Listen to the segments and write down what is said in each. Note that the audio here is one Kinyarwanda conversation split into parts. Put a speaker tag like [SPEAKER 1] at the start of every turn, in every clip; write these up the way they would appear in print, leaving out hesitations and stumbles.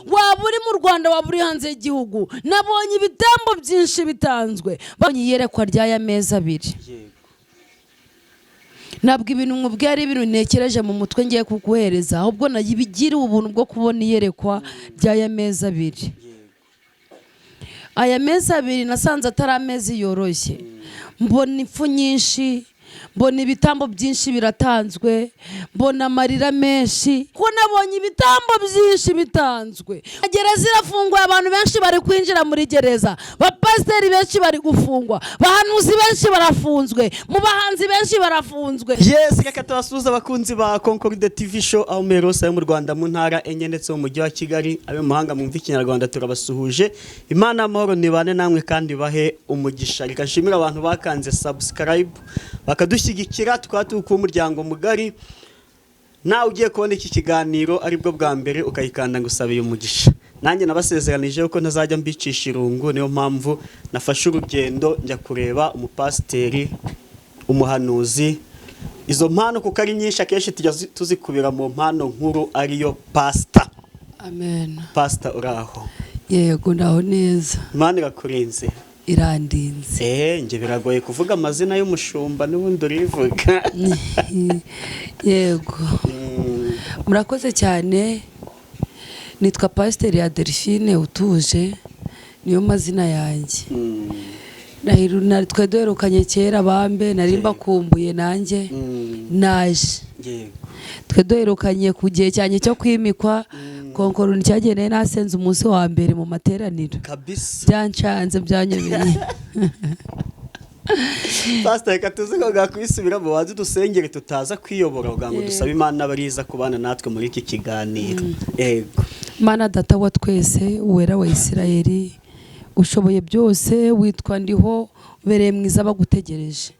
[SPEAKER 1] Waba uri mu Rwanda, waba uri hanze y'igihugu, nabonye ibitambo byinshi bitanzwe. Babonye iyerekwa ry'aya mezi 2. Ntabwo ibintu nkubwiye ari ibintu ntekereje mu mutwe ngiye kuguhereza, ahubwo nabigiriwe ubuntu bwo kubona iyerekwa ry'aya mezi 2. Aya mezi 2 nasanze atari amezi yoroshye. Mbona impfu nyinshi, mbona ibitambo byinshi biratanzwe, mbona amarira menshi, ko nabonye ibitambo byinshi bitanzwe. Gereza irafunguye, abantu benshi bari kwinjira muri gereza, bapasiteri benshi bari gufungwa, bahanuzi benshi barafunzwe, mu bahanzi benshi barafunzwe.
[SPEAKER 2] Yes, reka tubasuhuze, abakunzi ba Concorde TV Show, aho muri hose yo mu Rwanda, mu ntara enye ndetse mu mujyi wa Kigali, abe mu mahanga mwumva Ikinyarwanda, turabasuhuje. Imana amahoro nibane namwe kandi bahe umugisha. Reka nshimire abantu bakanze subscribe, bakadushyigikira, tukaba turi kuba umuryango mugari. Nawe ugiye kubona iki kiganiro aribwo bwa mbere, ukayikanda ngo usabe umugisha. Nanjye nabasezeranije ko ntazajya mbicisha irungu, niyo mpamvu nafashe urugendo njya kureba umupasiteri, umuhanuzi. Izo mpano kuko ari nyinshi, akenshi tujya tuzikubira mu mpano nkuru ariyo pasita.
[SPEAKER 1] Amen.
[SPEAKER 2] Pasita, uraho?
[SPEAKER 1] Yego, ndaho neza.
[SPEAKER 2] Imana irakurinze?
[SPEAKER 1] Irandinze.
[SPEAKER 2] Njye biragoye kuvuga amazina y'umushumba, n'ubundi urivuga.
[SPEAKER 1] Yego, murakoze cyane. Nitwa Pasiteri Adelphine Utuje, niyo mazina yanjye. Twe duherukanye kera bambe, nari mbakumbuye nanjye naje. Twe duherukanye ku gihe cyanjye cyo kwimikwa, konkoroni cyageneye, nasenze umunsi wa mbere mu materaniro. Byancanze, byanyobeye.
[SPEAKER 2] Pasita, reka tuzi ko bwakwisubiramo, banze dusengere tutaza kwiyobora, kugira ngo dusabe Imana abariza kubana natwe muri iki kiganiro. Yego.
[SPEAKER 1] Mana Data wa twese, Uwera wa Isirayeli, ushoboye byose, witwa Ndiho, ubereye mwiza bagutegereje.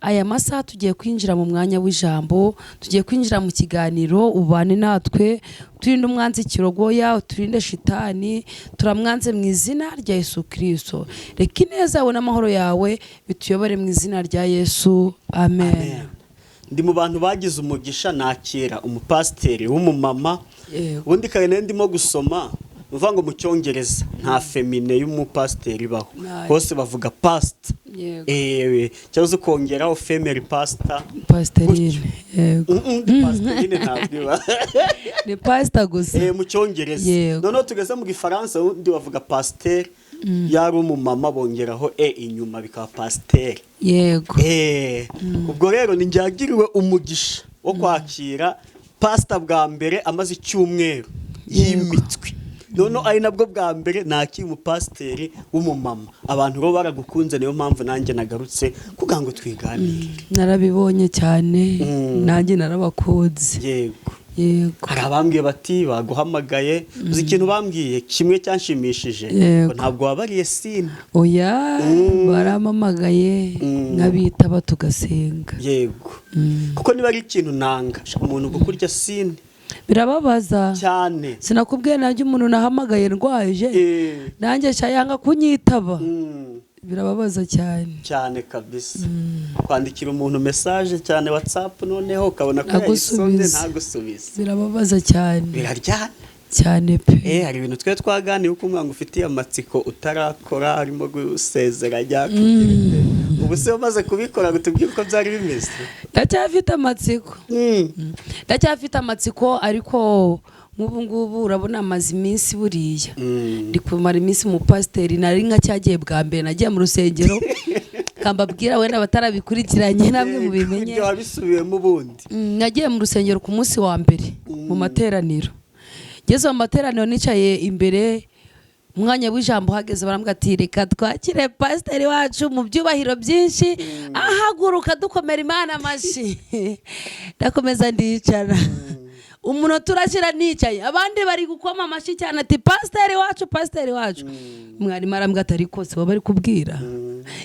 [SPEAKER 1] Aya masaha tugiye kwinjira mu mwanya w'ijambo, tugiye kwinjira mu kiganiro. Ubane natwe, turinde umwanzi kirogoya, uturinde shitani, turamwanze mu izina rya Yesu Kirisito. Reka ineza yawe n'amahoro yawe bituyobore mu izina rya Yesu, amen.
[SPEAKER 2] Ndi mu bantu bagize umugisha nakira umupasiteri w'umumama. Ubundi kare nari ndimo gusoma, uvuga ngo mu Cyongereza nta féminin y'umupasiteri ibaho.
[SPEAKER 1] Ntayo.
[SPEAKER 2] Bose bavuga pasita. Cyangwa se ukongeraho female pastor.
[SPEAKER 1] Pasiterine, yego.
[SPEAKER 2] Pasiterine ntabwo iba.
[SPEAKER 1] Ni pasita gusa.
[SPEAKER 2] Mu Cyongereza. Noneho tugeze mu Gifaransa, ubundi bavuga pasteur, yari umumama bongeraho e inyuma bikaba pasiteri. Ubwo rero ni njyagiriwe umugisha wo kwakira pasita bwa mbere amaze icyumweru yimitswe, noneho ari nabwo bwa mbere nakira umupasiteri w'umumama. Abantu bo baragukunze, niyo mpamvu nanjye nagarutse kugira ngo twiganire.
[SPEAKER 1] Narabibonye cyane. Nanjye narabakunze. Yego.
[SPEAKER 2] Hari abambwiye bati baguhamagaye. Uzi ikintu bambwiye kimwe cyanshimishije? Ngo ntabwo wabariye sine.
[SPEAKER 1] Oya, barampamagaye, nkabitaba tugasenga.
[SPEAKER 2] Yego, kuko niba ari ikintu nanga, umuntu kukurya sine.
[SPEAKER 1] Birababaza.
[SPEAKER 2] Cyane.
[SPEAKER 1] Sinakubwiye nanjye umuntu nahamagaye ndwaje, nanjye yanga kunyitaba. Birababaza cyane.
[SPEAKER 2] Cyane kabisa. Kwandikira umuntu message, cyane WhatsApp, noneho ukabona ko yayisomye,
[SPEAKER 1] Ntagusubize.
[SPEAKER 2] ntagusubize.
[SPEAKER 1] Birababaza cyane.
[SPEAKER 2] Biraryana.
[SPEAKER 1] Cyane pe.
[SPEAKER 2] Hari ibintu twe twaganiye uko umwana ufitiye amatsiko utarakora, harimo gusezeranya, kugira ute. Ubu se wamaze kubikora ngo tubwire uko byari bimeze?
[SPEAKER 1] Ndacyafite amatsiko. Ndacyafite amatsiko, ariko nk'ubu ngubu urabona amaze iminsi buriya ndi kumara iminsi mu pasiteri. Nari nka cyagiye bwa mbere nagiye mu rusengero, kambabwira wenda batarabikurikiranye namwe mubimenye.
[SPEAKER 2] Ibyo wabisubiyemo ubundi.
[SPEAKER 1] Nagiye mu rusengero ku munsi wa mbere mu materaniro. Ngeze mu materaniro, nicaye imbere, umwanya w'ijambo uhageze, barambwira ati: "Reka twakire pasiteri wacu mu byubahiro byinshi." Ahaguruka, dukomera Imana amashyi. Ndakomeza ndicara. Umunota urashyira nicaye, abandi bari gukoma amashyi cyane ati: "Pasiteri wacu, pasiteri wacu." Mwarimu arambwira ati: "Ariko si wowe bari kubwira?"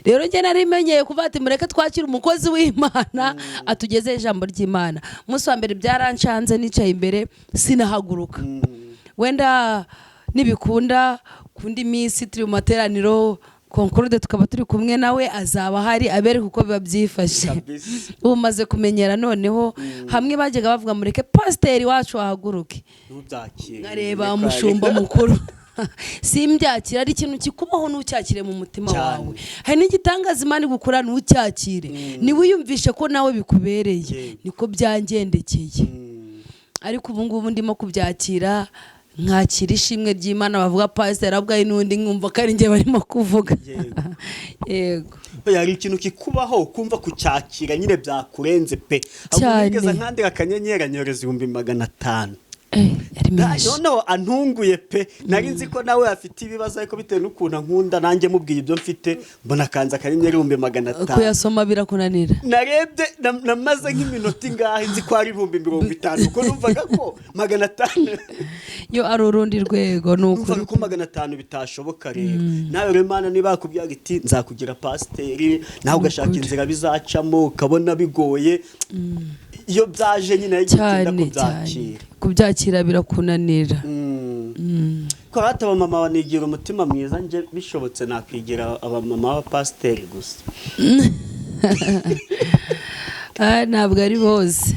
[SPEAKER 1] Rero njye nari menyeye kuvuga ati: "Mureke twakire umukozi w'Imana atugezeho ijambo ry'Imana." Umunsi wa mbere byaranshanze, nicaye imbere sinahaguruka. Wenda nibikunda kundi minsi turi mu materaniro. Concorde tukaba turi kumwe nawe, azaba ahari abereka uko biba byifashe. Ubu maze kumenyera noneho, hamwe bajyaga bavuga mureke pasiteri wacu ahaguruke,
[SPEAKER 2] Ntubyakire.
[SPEAKER 1] nkareba umushumba mukuru simbyakira. Ari ikintu kikubaho ntucyakire mu mutima wawe. Hari n'igitangaza Imana igukora ntucyakire, ntiwiyumvishe ko nawe bikubereye. Niko byangendekeye. Ariko ubu ngubu ndimo kubyakira, nkakira ishimwe ry'Imana. Bavuga pasiteri ahubwo hari n'undi nkumva ko ari njye barimo kuvuga. Yego.
[SPEAKER 2] Oya, hari ikintu kikubaho ukumva kucyakira nyine byakurenze pe.
[SPEAKER 1] Cyane.
[SPEAKER 2] Ahubwo nkandika akanyenyeri anyohereza 500,000.
[SPEAKER 1] Yari menshi.
[SPEAKER 2] Noneho antunguye pe. Nari nzi ko nawe afite ibibazo, ariko bitewe n'ukuntu ankunda, nanjye mubwiye ibyo mfite, mbona akanze akanyenyeri 500,000.
[SPEAKER 1] Kuyasoma birakunanira.
[SPEAKER 2] Narebye namaze nk'iminota ingahe nzi ko ari 50,000, kuko numvaga ko 500
[SPEAKER 1] Yo ari urundi rwego, ni ukuri.
[SPEAKER 2] Numvaga ko 500 bitashoboka. Rero nawe rero Imana niba yakubwira iti nzakugira pasiteri, nawe ugashaka inzira bizacamo ukabona bigoye, iyo byaje nyine ari gutinda
[SPEAKER 1] Cyane cyane.
[SPEAKER 2] kubyakira.
[SPEAKER 1] Kubyakira birakunanira.
[SPEAKER 2] Ko hata abamama banigira umutima mwiza, nje bishobotse nakwigira abamama b'abapasiteri gusa.
[SPEAKER 1] Ah, ntabwo ari bose.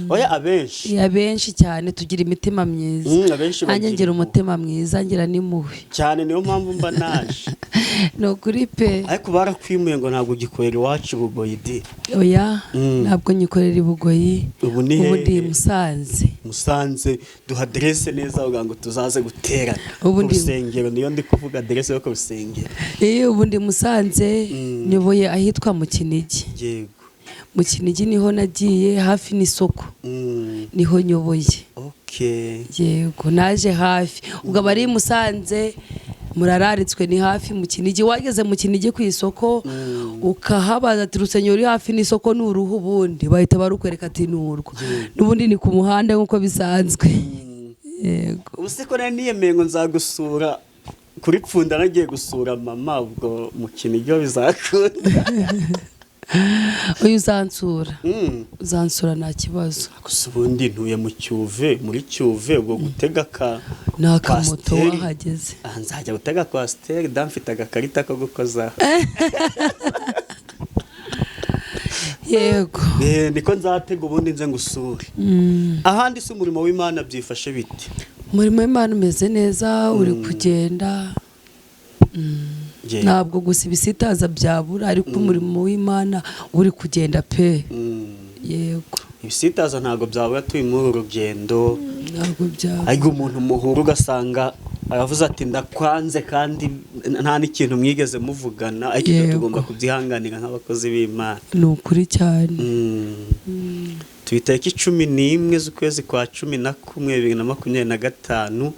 [SPEAKER 2] Oya, abenshi.
[SPEAKER 1] Abenshi cyane tugira imitima myiza.
[SPEAKER 2] Abenshi
[SPEAKER 1] Nanjye
[SPEAKER 2] bagira
[SPEAKER 1] ngira
[SPEAKER 2] impuhwe.
[SPEAKER 1] umutima mwiza, ngira n'impuhwe.
[SPEAKER 2] Cyane, niyo mpamvu mba naje.
[SPEAKER 1] Ni ukuri pe.
[SPEAKER 2] Ariko barakwimuye ngo ntabwo ugikorera iwacu i Bugoyi di?
[SPEAKER 1] Oya, ntabwo nyikorera i Bugoyi.
[SPEAKER 2] Ubu ni
[SPEAKER 1] Ubu ndi i
[SPEAKER 2] hehe?
[SPEAKER 1] Musanze.
[SPEAKER 2] Musanze. Duha aderese neza kugira ngo tuzaze guterana
[SPEAKER 1] Ubu
[SPEAKER 2] ku rusengero. Niyo ndi kuvuga aderese yo ku rusengero.
[SPEAKER 1] Ubu ndi Musanze, nyoboye ahitwa mu Kinigi. Mu Kinigi niho nagiye, hafi n'isoko. Niho nyoboye. Yego, naje hafi. Ubwo abari i Musanze murararitswe, ni hafi mu Kinigi. Wageze mu Kinigi ku isoko ukahabaza ati urusengero ruri hafi n'isoko ni uruhu, ubundi bahita barukwereka ati ni urwo. N'ubundi ni ku muhanda nk'uko bisanzwe. Yego.
[SPEAKER 2] Ubu se ko nari niyemeye ngo nzagusura kuri Pfunda, nagiye gusura mama, ubwo mu Kinigi ho bizakunda?
[SPEAKER 1] Uyu uzansura. Uzansura nta kibazo.
[SPEAKER 2] Gusa ubundi ntuye mu Cyuve, muri Cyuve, ubwo gutega ka
[SPEAKER 1] Ni akamoto
[SPEAKER 2] kwasiteri.
[SPEAKER 1] wahageze.
[SPEAKER 2] Ah, nzajya gutega kwasiteri da, mfite agakarita ko gukozaho.
[SPEAKER 1] Yego.
[SPEAKER 2] Niko nzatega ubundi nze ngusure. Ahandi si umurimo w'Imana byifashe bite?
[SPEAKER 1] Umurimo w'Imana umeze neza, uri kugenda. Ntabwo gusa ibisitaza byabura, ariko umurimo w'Imana uri kugenda pe. Yego.
[SPEAKER 2] Ibisitaza ntabwo byabura, turi muri uru rugendo.
[SPEAKER 1] Ntabwo byabura.
[SPEAKER 2] Ariko umuntu muhura ugasanga aravuze ati ndakwanze, kandi nta n'ikintu mwigeze muvugana, ariko ibyo tugomba kubyihanganira nk'abakozi b'Imana.
[SPEAKER 1] Ni ukuri cyane.
[SPEAKER 2] Turi tariki 11 z'ukwezi kwa 11 2025,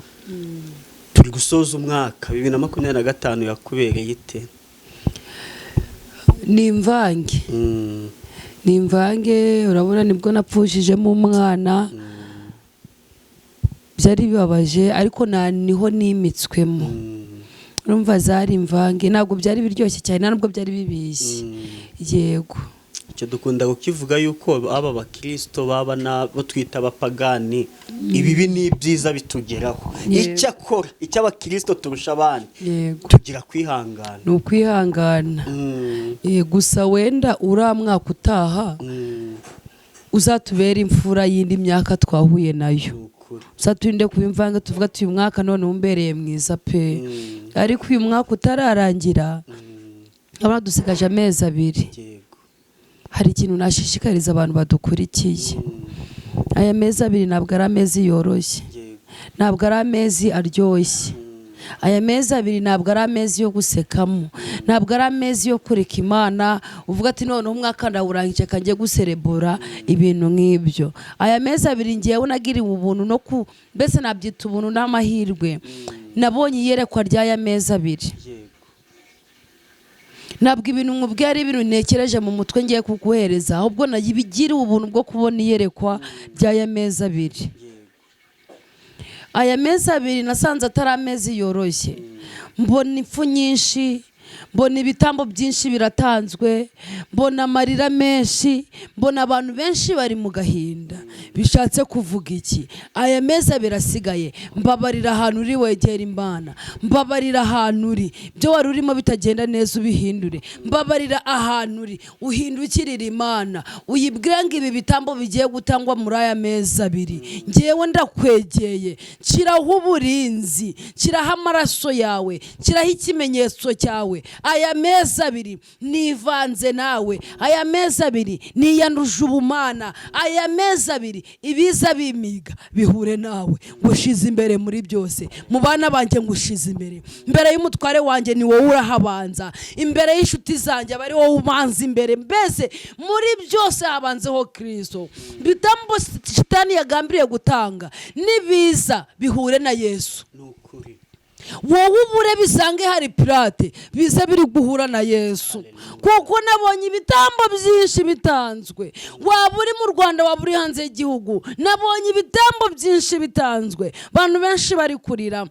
[SPEAKER 2] turi gusoza umwaka. 2025 yakubereye ite?
[SPEAKER 1] Ni imvange. Ni imvange. Urabona nibwo napfushijemo umwana, byari bibabaje, ariko niho nimitswemo. Urumva zari imvange, ntabwo byari biryoshye cyane, nta nubwo byari bibishye. Yego.
[SPEAKER 2] Icyo dukunda kukivuga yuko aba bakirisito baba n'abo twita abapagani, ibibi n'ibyiza bitugeraho. Icyakora icyo abakirisito turusha abandi, tugira kwihangana.
[SPEAKER 1] Ni ukwihangana. Gusa wenda uriya mwaka utaha uzatubera imfura y'indi myaka twahuye nayo.
[SPEAKER 2] Ni ukuri.
[SPEAKER 1] Uzaturinde kuba imvange, tuvuga ati uyu mwaka none umbereye mwiza pe. Ariko uyu mwaka utararangira, urabona dusigaje amezi 2. Hari ikintu nashishikariza abantu badukurikiye. Aya mezi 2 ntabwo ari amezi yoroshye. Ntabwo ari amezi aryoshye. Aya mezi 2 ntabwo ari amezi yo gusekamo, ntabwo ari amezi yo kureka Imana uvuga ati noneho umwaka ndawurangije kanjye guserebura ibintu nk'ibyo. Aya mezi 2 ngewe nagiriwe ubuntu no ku mbese nabyita ubuntu n'amahirwe, nabonye iyerekwa ry'aya mezi 2. Ntabwo ibintu nkubwiye ari ibintu ntekereje mu mutwe ngiye kuguhereza, ahubwo nabigiriwe ubuntu bwo kubona iyerekwa ry'aya mezi 2. Aya mezi 2 nasanze atari amezi yoroshye, mbona impfu nyinshi, Mbona ibitambo byinshi biratanzwe, mbona amarira menshi, mbona abantu benshi bari mu gahinda. Bishatse kuvuga iki? Aya mezi 2 asigaye, mbabarira ahantu uri, wegera Imana, mbabarira ahantu uri, ibyo wari urimo bitagenda neza ubihindure, mbabarira ahantu uri uhindukirire Imana, uyibwire ngo ibi bitambo bigiye gutangwa muri aya mezi 2, ngewe ndakwegeye, nshyiraho uburinzi, nshyiraho amaraso yawe, nshyiraho ikimenyetso cyawe. Aya mezi 2 nivanze nawe, aya mezi 2 niyanduje ubumana, aya mezi 2 ibiza bimiga bihure nawe. Ngushize imbere muri byose, mu bana banjye ngushize imbere, imbere y'umutware wanjye ni wowe urahabanza, imbere y'inshuti zanjye aba ari wowe ubanza imbere, mbese muri byose habanzeho Kristo. Bitambo shitani yagambiriye gutanga nibiza bihure na Yesu.
[SPEAKER 2] Ni ukuri.
[SPEAKER 1] Wowe ubure bisange hari Pirate, bize biri guhura na Yesu, kuko nabonye ibitambo byinshi bitanzwe. Waba uri mu Rwanda, waba uri hanze y'igihugu, nabonye ibitambo byinshi bitanzwe, abantu benshi bari kurira.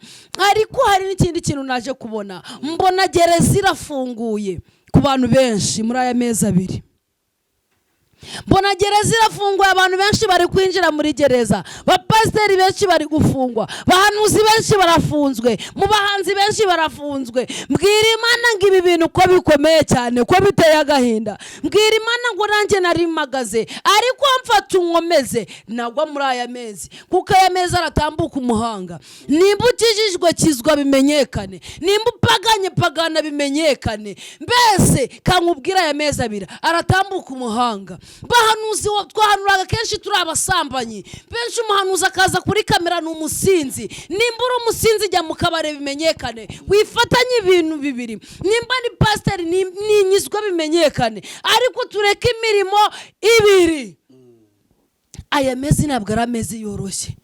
[SPEAKER 1] Ariko hari n'ikindi kintu naje kubona, mbona gereza irafunguye ku bantu benshi muri aya mezi 2. Mbona gereza irafunguye, abantu benshi bari kwinjira muri gereza, bapasiteri benshi bari gufungwa, bahanuzi benshi barafunzwe, mu bahanzi benshi barafunzwe. Mbwira Imana ngo ibi bintu ko bikomeye cyane, ko biteye agahinda. Mbwira Imana ngo nanjye nari mpagaze, ariko mfata unkomeze nagwa muri aya mezi, kuko aya mezi aratambuka umuhanga. Nimba ukijijwe kizwa bimenyekane, nimba upaganye pagana bimenyekane. Mbese kankubwira, aya mezi 2 aratambuka umuhanga. Bahanuzi twahanuraga kenshi turi abasambanyi benshi, umuhanuzi akaza kuri kamera ni umusinzi. Nimba uri umusinzi jya mu kabare bimenyekane, wifatanye ibintu bibiri. Nimba ni pasiteri ninyizwe bimenyekane, ariko tureke imirimo ibiri. Aya mezi ntabwo ari amezi yoroshye,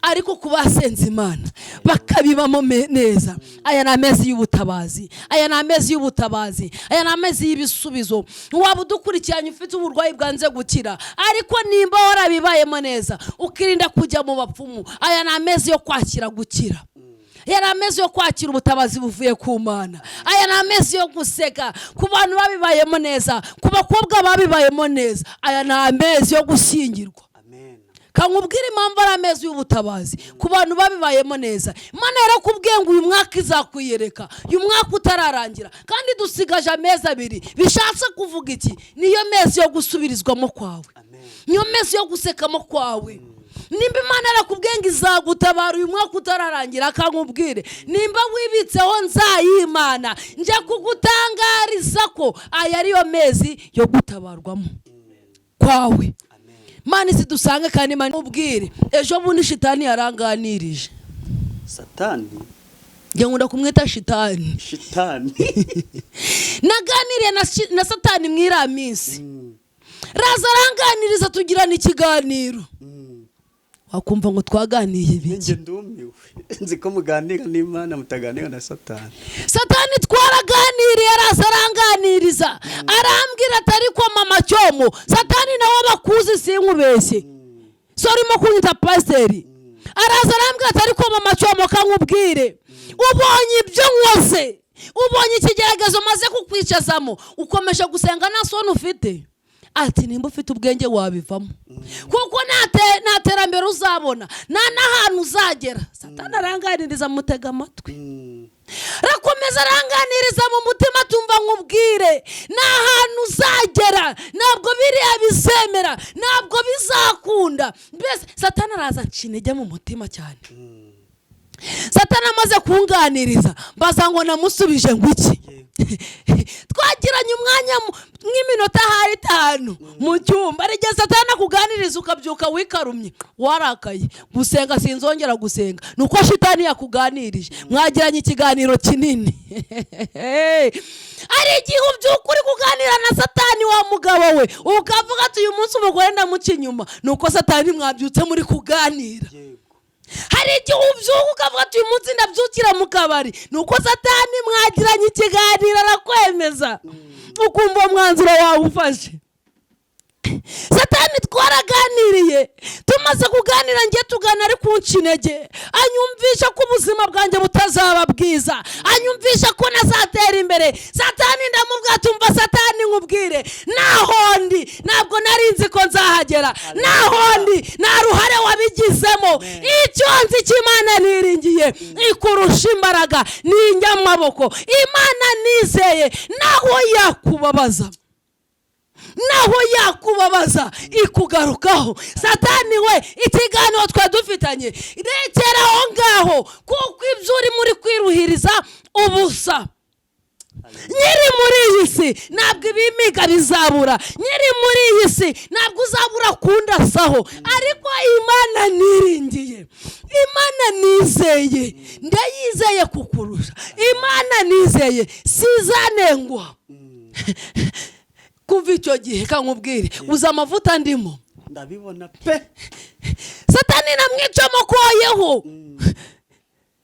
[SPEAKER 1] ariko ku basenze Imana bakabibamo neza, aya ni amezi y'ubutabazi, aya ni amezi y'ubutabazi, aya ni amezi y'ibisubizo. Waba udukurikiranye ufite uburwayi bwanze gukira, ariko nimba warabibayemo neza ukirinda kujya mu bapfumu, aya ni amezi yo kwakira gukira, aya ni amezi yo kwakira ubutabazi buvuye ku Mana, aya ni amezi yo guseka ku bantu babibayemo neza, ku bakobwa babibayemo neza, aya ni amezi yo gushyingirwa.
[SPEAKER 2] Amen.
[SPEAKER 1] Kankubwira impamvu ari amezi y'ubutabazi ku bantu babibayemo neza. Imana yarakubwiye ngo uyu mwaka izakwiyereka, uyu mwaka utararangira, kandi dusigaje amezi 2. Bishatse kuvuga iki? Niyo mezi yo gusubirizwamo kwawe,
[SPEAKER 2] Amen.
[SPEAKER 1] niyo mezi yo gusekamo kwawe. Nimba Imana yarakubwiye ngo izagutabara uyu mwaka utararangira, akankubwire nimba wibitseho nzayimana, njya kugutangariza ko aya ariyo mezi yo gutabarwamo kwawe.
[SPEAKER 2] Amen.
[SPEAKER 1] Imana izidusange kandi Imana ubwire. Ejo bundi shitani yaranganirije.
[SPEAKER 2] Satani.
[SPEAKER 1] Njye nkunda kumwita shitani.
[SPEAKER 2] Shitani.
[SPEAKER 1] Naganiriye na satani mu iriya minsi, raza aranganiriza, tugirana ikiganiro. Wakumva ngo twaganiye ibiki?
[SPEAKER 2] Njye ndumiwe, nzi ko muganira n'Imana mutaganira na Satani.
[SPEAKER 1] Satani twaraganiriye, araza aranganiriza, arambwira ati ariko mama Cyomo, satani nawe bakuzi sinkubeshye, so urimo kunyita pasiteri. Araza arambwira ati ariko mama Cyomo, kankubwire, ubonye ibyo nkoze, ubonye ikigeragezo maze kukwicazamo, ukomeje gusenga nta soni ufite. Ati nimba ufite ubwenge wabivamo, kuko nta terambere uzabona, nta n'ahantu uzagera. Satani aranganiriza, mutega amatwi. Rakomeza aranganiriza mu mutima, tumva nkubwire, nta hantu uzagera, ntabwo biriya bizemera, ntabwo bizakunda. Mbese satani araza aca intege mu mutima cyane. Satani amaze kunganiriza, mbaza ngo namusubije ngo iki? Twagiranye umwanya nk'iminota ahari 5 mu cyumba. Hari igihe satani akuganiriza ukabyuka wikarumye warakaye, gusenga sinzongera gusenga, ni uko shitani yakuganirije, mwagiranye ikiganiro kinini. Hari igihe ubyuka uri kuganira na satani wa mugabo we, ukavuga ati uyu munsi umugore ndamuca inyuma, ni uko satani mwabyutse muri kuganira. Hari igihe ubyuka ukavuga ati uyu munsi ndabyukira mu kabari, ni uko satani mwagiranye ikiganiro arakwemeza, ukumva uwo mwanzuro wawe ufashe. Satani twaraganiriye, tumaze kuganira ngiye tugana ari kunca intege, anyumvisha ko ubuzima bwanjye butazagera. butazaba bwiza, anyumvisha ko nazatera imbere. Satani ndamubwira, tumva Satani nkubwire, naho ndi ntabwo nari nzi ko nzahagera, naho ndi nta ruhare wabigizemo. Icyo nzi cy'Imana niringiye ikurusha imbaraga, ni inyamaboko. Imana nizeye naho yakubabaza, naho yakubabaza ikugarukaho. Satani we, ikiganiro twari dufitanye rekera aho ngaho, kuko ibyo urimo uri kwiruhiriza ubusa. Nyiri muri iyi si ntabwo ibimiga bizabura, nyiri muri iyi si ntabwo uzabura kundasaho, ariko Imana niringiye, Imana nizeye, ndayizeye kukurusha. Imana nizeye sizanengwa. Kuva icyo gihe kankubwire, uza amavuta ndimo
[SPEAKER 2] ndabibona pe.
[SPEAKER 1] Satani namwicomokoyeho,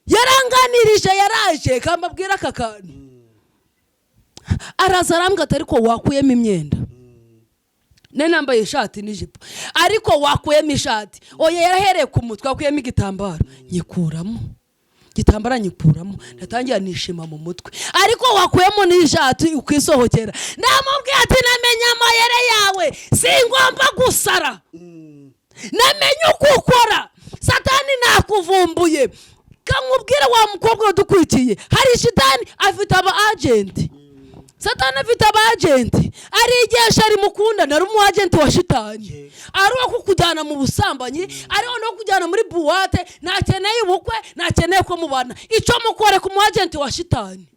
[SPEAKER 1] yaranganirije, yaraje kambabwira aka kantu, araza arambwira ati ariko wakuyemo imyenda, nari nambaye ishati n'ijipo, ariko wakuyemo ishati. Oya, yarahereye ku mutwe, wakuyemo igitambaro, nyikuramo igitambaro, nyikuramo, ndatangira nishima mu mutwe, ariko wakuyemo n'ishati ukisohokera. Ndamubwira ati namenye amayere yawe, singomba gusara, namenye uko ukora. Satani nakuvumbuye. Kamubwira wa mukobwa udukurikiye, hari shitani afite aba agent. Satani afite aba agent, arigisha ari mukundana, ari umu agent wa shitani, ari uwo kukujyana mu busambanyi, ari uwo no kujyana muri boîte. Ntakeneye ubukwe, ntakeneye ko mubana, icyo mukore ku mu agent wa shitani.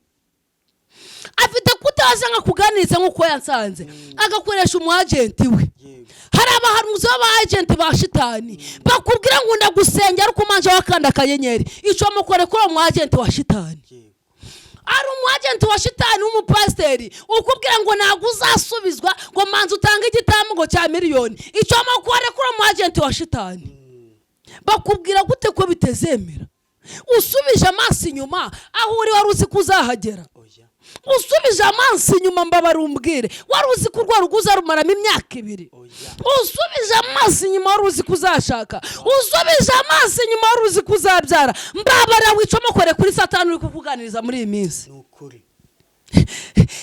[SPEAKER 1] Afite kutaza nkakuganiriza nk'uko yansanze, agakoresha umu agent we. Hari abahanuzi b'aba agent ba shitani bakubwira ngo ndagusengera ariko umanje wakanda akanyenyeri. Icyo mukore kuri uwo mu agent wa shitani. Ari umu agent wa shitani w'umupasiteri ukubwira ngo ntabwo uzasubizwa, ngo manza utange igitambo ngo cya miliyoni. Icyo mukore kuri uwo mu agent wa shitani. Bakubwira gute ko bitezemera? Usubije amaso inyuma, aho uri wari uzi ko uzahagera?
[SPEAKER 2] Oya.
[SPEAKER 1] Usubije amaso inyuma, mbabara umbwire, wari uzi ko urwo rugo uzarumaramo imyaka 2?
[SPEAKER 2] Oya.
[SPEAKER 1] Usubije amaso inyuma, wari uzi ko uzashaka? Usubije amaso inyuma, wari uzi ko uzabyara? Mbabara wicomokore kuri Satani uri kukuganiriza muri iyi minsi.
[SPEAKER 2] Ni ukuri.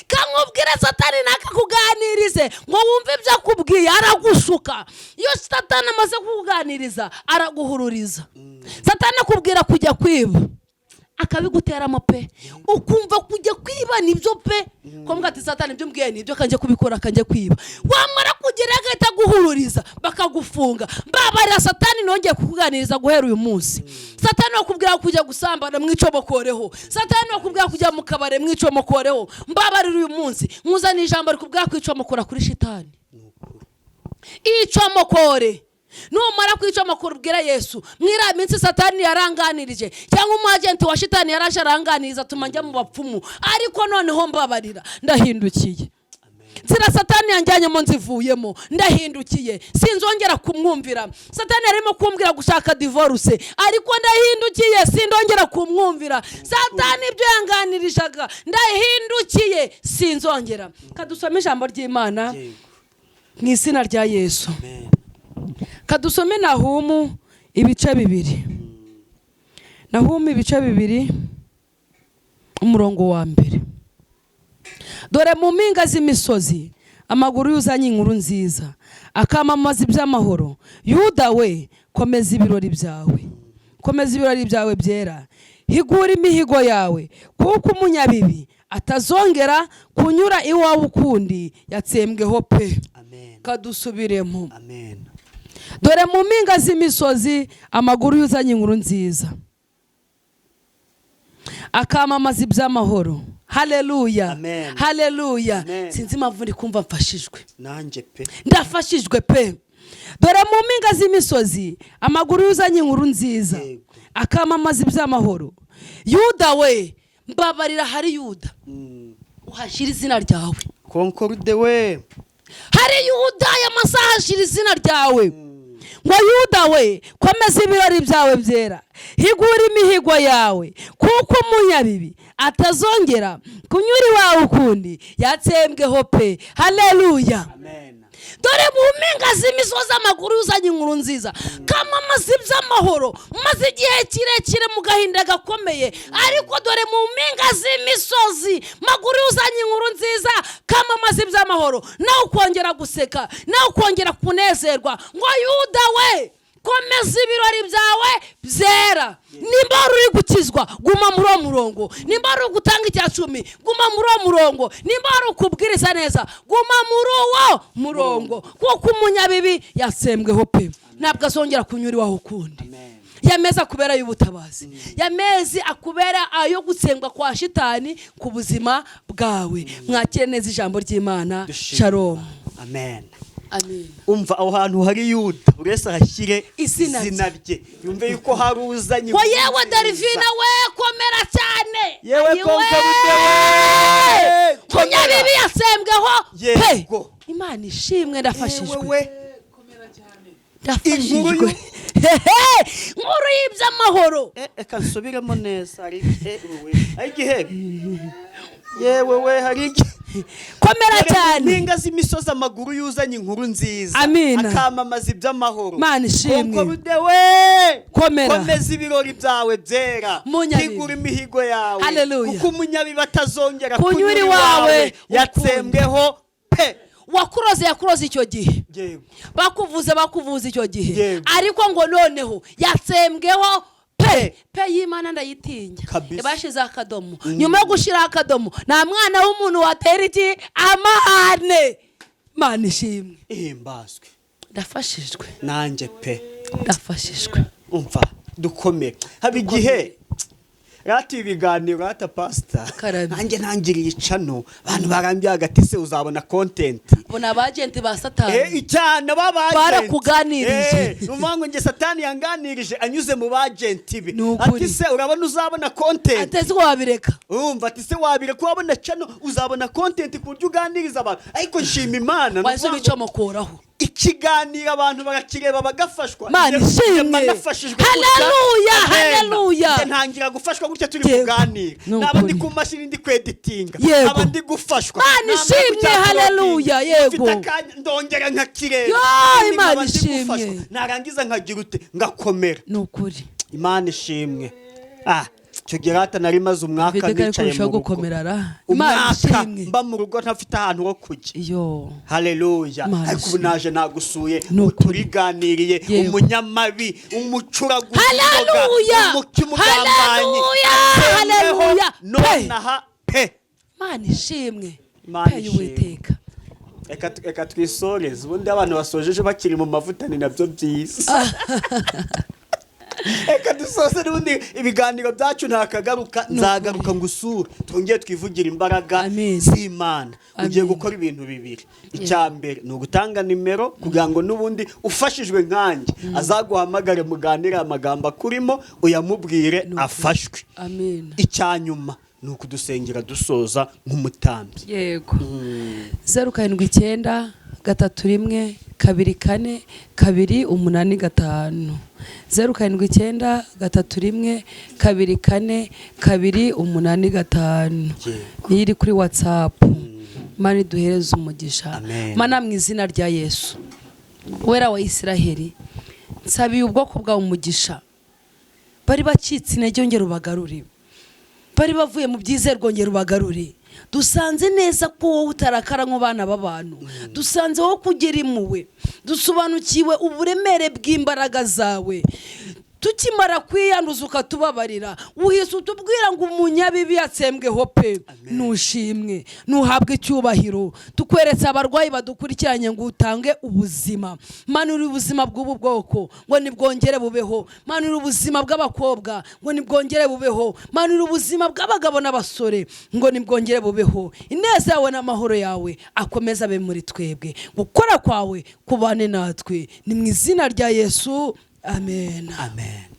[SPEAKER 1] Kamubwire, Satani nakakuganirize ngo wumve ibyo akubwiye, aragushuka. Iyo Satani amaze kukuganiriza araguhururiza. Satani akubwira kujya kwiba, akabiguteramo pe, ukumva kujya kwiba nibyo pe. Ko ati Satani ibyo mbwiye nibyo, kanjye kubikora, kanjye kwiba. Wamara kugera agahita aguhururiza bakagufunga. Mbabarira, Satani nongeye kukuganiriza guhera uyu munsi. Satani wakubwira kujya gusambana, mwicomokoreho. Satani wakubwira kujya mu kabare, mwicomokoreho. Mbabarira, uyu munsi nkuzaniye ijambo rikubwira kwicomokora kuri shitani.
[SPEAKER 2] Ni ukuri.
[SPEAKER 1] Icomokore. Numara kwicomokora ubwira Yesu, mwiriya minsi Satani yaranganirije cyangwa umu agent wa shitani yaraje aranganiriza atuma njya mu bapfumu, ariko noneho mbabarira, ndahindukiye. Nzira Satani yanjyanyemo nzivuyemo, ndahindukiye, sinzongera kumwumvira. Satani yarimo kumbwira gushaka divorce, ariko ndahindukiye, sindongera kumwumvira. Satani ibyo yanganirijaga, ndahindukiye, sinzongera. Kadusome ijambo ry'Imana mu izina rya Yesu.
[SPEAKER 2] Amen.
[SPEAKER 1] Kadusome Nahumu ibice 2, Nahumu ibice 2, umurongo wa 1. Dore mu mpinga z'imisozi amaguru yuzanye inkuru nziza, akamamaza iby'amahoro. Yuda we, komeza ibirori byawe, komeza ibirori byawe byera, higura imihigo yawe, kuko umunyabibi atazongera kunyura iwawe ukundi, yatsembweho pe.
[SPEAKER 2] Amen.
[SPEAKER 1] Kadusubiremo.
[SPEAKER 2] Amen.
[SPEAKER 1] Dore mu mpinga z'imisozi amaguru yuzanye inkuru nziza, akamamaza iby'amahoro. Haleluya.
[SPEAKER 2] Amen.
[SPEAKER 1] Haleluya.
[SPEAKER 2] Amen.
[SPEAKER 1] Sinzi impamvu ndi kumva mfashijwe.
[SPEAKER 2] Nanjye pe.
[SPEAKER 1] Ndafashijwe pe. Dore mu mpinga z'imisozi amaguru yuzanye inkuru nziza, akamamaza iby'amahoro. Yuda we, mbabarira, hari Yuda, uhashyira izina ryawe.
[SPEAKER 2] Concorde we.
[SPEAKER 1] Hari Yuda, aya masaha ashyira izina ryawe ngo Yuda we, komeza ibirori byawe byera, higura imihigo yawe, kuko umunyabibi atazongera kunyura iwawe ukundi, yatsembweho pe. Haleluya.
[SPEAKER 2] Amen.
[SPEAKER 1] Dore mu mpinga z'imisozi amaguru uzanye inkuru nziza, kamamaza iby'amahoro. Maze igihe kirekire mu gahinda gakomeye, ariko dore mu mpinga z'imisozi maguru uzanye inkuru nziza, kamamaza iby'amahoro. Nawe ukongera guseka, nawe ukongera kunezerwa. Ngo Yuda we, komeza ibirori byawe byera. Nimba wari uri gukizwa, guma muri uwo murongo. Nimba wari uri gutanga 10, guma muri uwo murongo. Nimba wari ukubwiriza neza, guma muri uwo murongo, kuko umunyabibi yatsembweho pe, ntabwo azongera kunyura iwawe ukundi. Yamezi akubera ay'ubutabazi, yamezi akubera ayo gutsembwa kwa shitani ku buzima bwawe. Mwakire neza ijambo ry'Imana. Shalom.
[SPEAKER 2] Amen.
[SPEAKER 1] Amen.
[SPEAKER 2] Umva, aho hantu hari Yuda, buri wese ahashyire
[SPEAKER 1] izina
[SPEAKER 2] rye, yumve yuko hari uzanye
[SPEAKER 1] ngo yewe Delphine we, komera cyane.
[SPEAKER 2] Yewe
[SPEAKER 1] Ayiwe!
[SPEAKER 2] Konkarude we, komera.
[SPEAKER 1] Munyabibi yatsembweho pe.
[SPEAKER 2] Yego.
[SPEAKER 1] Imana ishimwe, ndafashijwe.
[SPEAKER 2] Yewe we.
[SPEAKER 1] Ndafashijwe.
[SPEAKER 2] Inkuru
[SPEAKER 1] Hehe, inkuru y'iby'amahoro.
[SPEAKER 2] Reka nsubiremo neza. Hari hari igihe, yewe we, hari igihe.
[SPEAKER 1] Komera cyane.
[SPEAKER 2] Mpinga z'imisozi amaguru yuzanye inkuru nziza,
[SPEAKER 1] Amina.
[SPEAKER 2] akamamaza iby'amahoro.
[SPEAKER 1] Mana ishimwe.
[SPEAKER 2] Konkorude we,
[SPEAKER 1] Komera.
[SPEAKER 2] komeza ibirori byawe byera.
[SPEAKER 1] Munyabibi.
[SPEAKER 2] Higura imihigo yawe,
[SPEAKER 1] Haleluya.
[SPEAKER 2] kuko umunyabibi atazongera
[SPEAKER 1] kunyura iwawe.
[SPEAKER 2] Yatsembweho pe.
[SPEAKER 1] Wakuroze yakuroze icyo gihe.
[SPEAKER 2] Yego.
[SPEAKER 1] Bakuvuze bakuvuze icyo gihe.
[SPEAKER 2] Yego.
[SPEAKER 1] Ariko ngo noneho yatsembweho pe. Pe y'Imana ndayitinya.
[SPEAKER 2] Kabisa.
[SPEAKER 1] Bashizeho akadomo. Nyuma yo gushyiraho akadomo, nta mwana w'umuntu watera iki amahane. Mana ishimwe.
[SPEAKER 2] Ihimbazwe.
[SPEAKER 1] Ndafashijwe.
[SPEAKER 2] Nanjye pe.
[SPEAKER 1] Ndafashijwe.
[SPEAKER 2] Umva, dukomere. Haba igihe rata ibiganiro, rata pasita.
[SPEAKER 1] Karame.
[SPEAKER 2] Nanjye ntangiriye icano, abantu barambiye hagati se uzabona content.
[SPEAKER 1] Bona abagenti ba Satani.
[SPEAKER 2] Cyane b'abagenti.
[SPEAKER 1] Barakuganirije.
[SPEAKER 2] Ni ukuvuga ngo njye Satani yanganirije anyuze mu bagenti be.
[SPEAKER 1] Ni ukuri.
[SPEAKER 2] Ati se urabona uzabona content?
[SPEAKER 1] Atezi ko wabireka.
[SPEAKER 2] Urumva, ati se wabireka, wabona cano, uzabona content ku buryo uganiriza abantu? Ariko nshima Imana, ni
[SPEAKER 1] wahise
[SPEAKER 2] ukuvuga ngo
[SPEAKER 1] ubicomokuraho.
[SPEAKER 2] Ikiganiro abantu barakireba bagafashwa.
[SPEAKER 1] Mana ishimwe.
[SPEAKER 2] Njye nafashijwe gutya.
[SPEAKER 1] Haleluya,
[SPEAKER 2] Amen.
[SPEAKER 1] haleluya.
[SPEAKER 2] Njye ntangira gufashwa gutya turi
[SPEAKER 1] Yego.
[SPEAKER 2] kuganira.
[SPEAKER 1] Ni
[SPEAKER 2] Naba ndi
[SPEAKER 1] ukuri.
[SPEAKER 2] ku mashini ndi kweditinga,
[SPEAKER 1] Yego.
[SPEAKER 2] nkaba ndi gufashwa.
[SPEAKER 1] Mana
[SPEAKER 2] Namara
[SPEAKER 1] ishimwe,
[SPEAKER 2] kucyakora,
[SPEAKER 1] haleluya, yego.
[SPEAKER 2] mfite akanya, ndongera nkakireba.
[SPEAKER 1] Yo,
[SPEAKER 2] Kandi
[SPEAKER 1] Imana
[SPEAKER 2] nkaba ndi
[SPEAKER 1] ishimwe.
[SPEAKER 2] gufashwa. Narangiza nkagira ute? Ngakomera.
[SPEAKER 1] Ni ukuri.
[SPEAKER 2] Imana ishimwe. Icyo gihe rata nari maze umwaka
[SPEAKER 1] Mfite kari
[SPEAKER 2] nicaye
[SPEAKER 1] kurushaho
[SPEAKER 2] mu rugo.
[SPEAKER 1] gukomera ra. Imana
[SPEAKER 2] Umwaka
[SPEAKER 1] ishimwe.
[SPEAKER 2] mba mu rugo ntafite ahantu ho kujya.
[SPEAKER 1] Iyo.
[SPEAKER 2] Haleluya.
[SPEAKER 1] Imana
[SPEAKER 2] Ariko ubu
[SPEAKER 1] ishimwe.
[SPEAKER 2] naje nagusuye.
[SPEAKER 1] Ni ukuri.
[SPEAKER 2] Turiganiriye.
[SPEAKER 1] Yego.
[SPEAKER 2] Umunyamabi, umucuraguzi,
[SPEAKER 1] Haleluya.
[SPEAKER 2] umukimugambanyi,
[SPEAKER 1] Haleluya. Haleluya. Pe.
[SPEAKER 2] nonaha pe.
[SPEAKER 1] Imana ishimwe.
[SPEAKER 2] Imana
[SPEAKER 1] Pe
[SPEAKER 2] ishimwe.
[SPEAKER 1] y'Uwiteka.
[SPEAKER 2] Reka twisoreze. Ubundi abantu basojeje bakiri mu mavuta ni nabyo byiza. Reka dusoze, n'ubundi ibiganiro byacu ntakagaruka. Nzagaruka ngusure, twongere twivugire imbaraga
[SPEAKER 1] Amen.
[SPEAKER 2] z'Imana. Ugiye
[SPEAKER 1] Amen.
[SPEAKER 2] gukora ibintu bibiri. Icya mbere ni ugutanga nimero kugira ngo n'ubundi ufashijwe nkanjye azaguhamagare, muganire, amagambo akurimo uyamubwire,
[SPEAKER 1] Ni ukuri.
[SPEAKER 2] afashwe.
[SPEAKER 1] Amen.
[SPEAKER 2] Icya nyuma ni ukudusengera dusoza nk'umutambyi.
[SPEAKER 1] Yego. 079 31 24 2 8 5, 079 31 24 2 8 5.
[SPEAKER 2] Yego.
[SPEAKER 1] Niyo iri kuri WhatsApp. Mana iduhereze umugisha.
[SPEAKER 2] Amen.
[SPEAKER 1] Mana, mu izina rya Yesu wera wa Isiraheli, nsabiye ubwoko bwawe umugisha. Bari bacitse intege, ongera ubagarure. Bari bavuye mu byizerwa, ongera ubagarure. Dusanze neza ko wowe utarakara nk'abana b'abantu. Dusanze wowe kugira impuhwe. Dusobanukiwe uburemere bw'imbaraga zawe. Tukimara kwiyanduza ukatubabarira, uhise utubwira ngo umunyabibi yatsembweho pe. Nushimwe, nuhabwe icyubahiro. Tukweretse abarwayi badukurikiranye ngo utange ubuzima. Manura ubuzima bw'ubu bwoko ngo nibwongere bubeho. Manura ubuzima bw'abakobwa ngo nibwongere bubeho. Manura ubuzima bw'abagabo n'abasore ngo nibwongere bubeho. Ineza yawe n'amahoro yawe akomeze abe muri twebwe. Gukora kwawe kubane natwe. Ni mu izina rya Yesu, amen.
[SPEAKER 2] Amen.